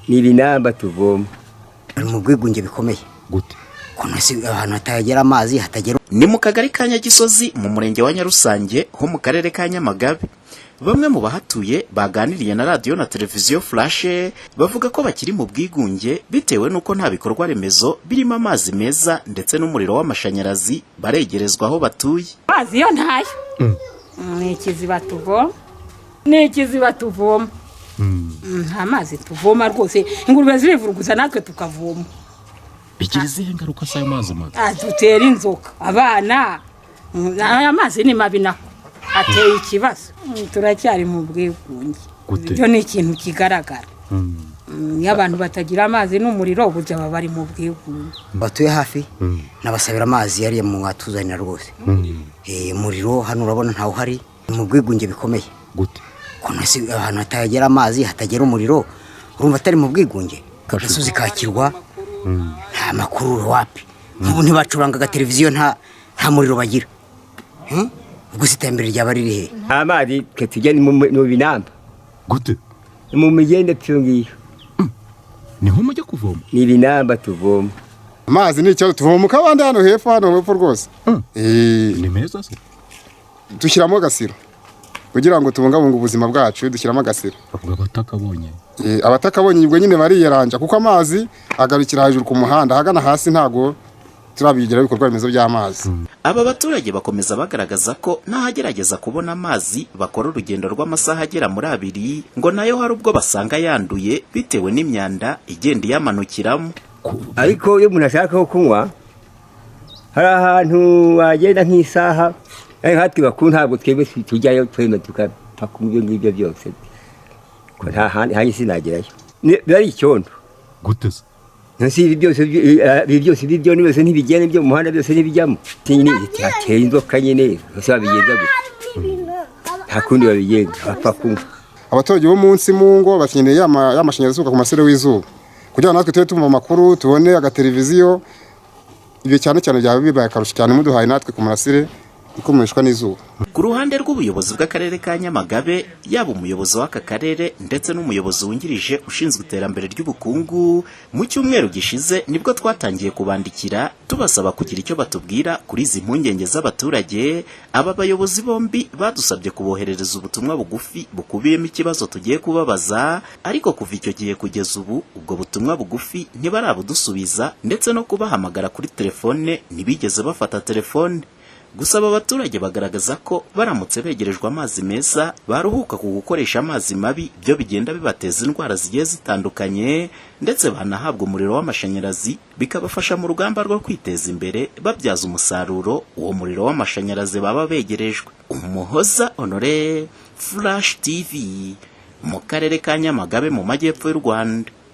Ni ibinamba tuvoma. Bari mu bwigunge bikomeye. Gute? Ukuntu se ahantu hatagera amazi, hatagera Ni mu kagari ka Nyagisozi, mu murenge wa Nyarusange, ho mu karere ka Nyamagabe. Bamwe mu bahatuye baganiriye na Radiyo na Televiziyo Flash bavuga ko bakiri mu bwigunge bitewe n'uko nta bikorwa remezo birimo amazi meza ndetse n'umuriro w'amashanyarazi baregerezwa aho batuye. Amazi yo ntayo, ni ikiziba tuvoma, ni ikiziba tuvoma. Nta mazi tuvoma rwose, ingurube zirivuruguza natwe tukavoma. Bigira izihe ngaruka se ayo mazi mabi? Dutera inzoka abana. Aya mazi ni mabi, nako ateye ikibazo. Turacyari mu bwigunge. Gute? Ibyo ni ikintu kigaragara. Iyo abantu batagira amazi n'umuriro, burya baba bari mu bwigunge. Batuye hafi nabasabira amazi yariya mwatuzanira rwose. Umuriro hano urabona ntawe uhari, ni mu bwigunge bikomeye. Gute? Ukuntu se ahantu hatagera amazi, hatagera umuriro, urumva atari mu bwigunge? Agasozi kakirwa nta makuru, wapi. Nk'ubu ntibacurangaga televiziyo, nta muriro bagira. Ubwo se iterambere ryaba riri he? Nta mazi, twe tujya ni mu binamba. Gute? Ni mu migende tuyo ngiyo. Niho mujya kuvoma? Ni ibinamba tuvoma. Amazi ni ikibazo, tuvoma mu kabande hano hepfo, hano hepfo rwose. Ni meza se? Dushyiramo agasiro kugira ngo tubungabunge ubuzima bwacu, dushyiramo agasiro. Bavuga abatakabonye. Abatakabonye ubwo nyine bariyeranja, kuko amazi agarukira hejuru ku muhanda, ahagana hasi ntago turabigeraho ibikorwa remezo by'amazi. Aba baturage bakomeza bagaragaza ko n'ahagerageza kubona amazi bakora urugendo rw'amasaha agera muri 2, ngo nayo hari ubwo basanga yanduye bitewe n'imyanda igenda iyamanukiramo. Ariko iyo umuntu ashaka ko kunywa, hari ahantu wagenda nk'isaha, ariko nkatwe bakuru ntabwo twebwe tujyayo, twemera tukapfa kunywa ibyo ngibyo byose, ko nta handi hanjye sinagerayo. Biba ari icyondo. Gute se? Nonese ibi byose, ibi byose, ibi byondo byose ntibigenda, ibyo mu muhanda byose ntibijyamo nyine, hateye inzoka nyine. Ese babigenza gute? Nta kundi babigenza, bapfa kunywa. Abaturage bo munsi mu ngo bakeneye ya mashanyarazi aturuka ku murasire w'izuba, kugira ngo natwe tube tumva amakuru, tubone agateleviziyo. Ibyo cyane cyane byaba bibaye akarusho cyane muduhaye natwe ku murasire ikomeshwa n'izuba. Ku ruhande rw'ubuyobozi bw'akarere ka Nyamagabe, yaba umuyobozi w'aka karere ndetse n'umuyobozi wungirije ushinzwe iterambere ry'ubukungu, mu cyumweru gishize nibwo twatangiye kubandikira tubasaba kugira icyo batubwira kuri izi mpungenge z'abaturage. Aba bayobozi bombi badusabye kuboherereza ubutumwa bugufi bukubiyemo ikibazo tugiye kubabaza, ariko kuva icyo gihe kugeza ubu ubwo butumwa bugufi ntibarabudusubiza, ndetse no kubahamagara kuri telefone ntibigeze bafata telefone. Gusa aba baturage bagaragaza ko baramutse begerejwe amazi meza baruhuka ku gukoresha amazi mabi, byo bigenda bibateza indwara zigiye zitandukanye, ndetse banahabwa umuriro w'amashanyarazi bikabafasha mu rugamba rwo kwiteza imbere babyaza umusaruro uwo muriro w'amashanyarazi baba begerejwe. Umuhoza Honore, Flash TV, mu karere ka Nyamagabe, mu majyepfo y'u Rwanda.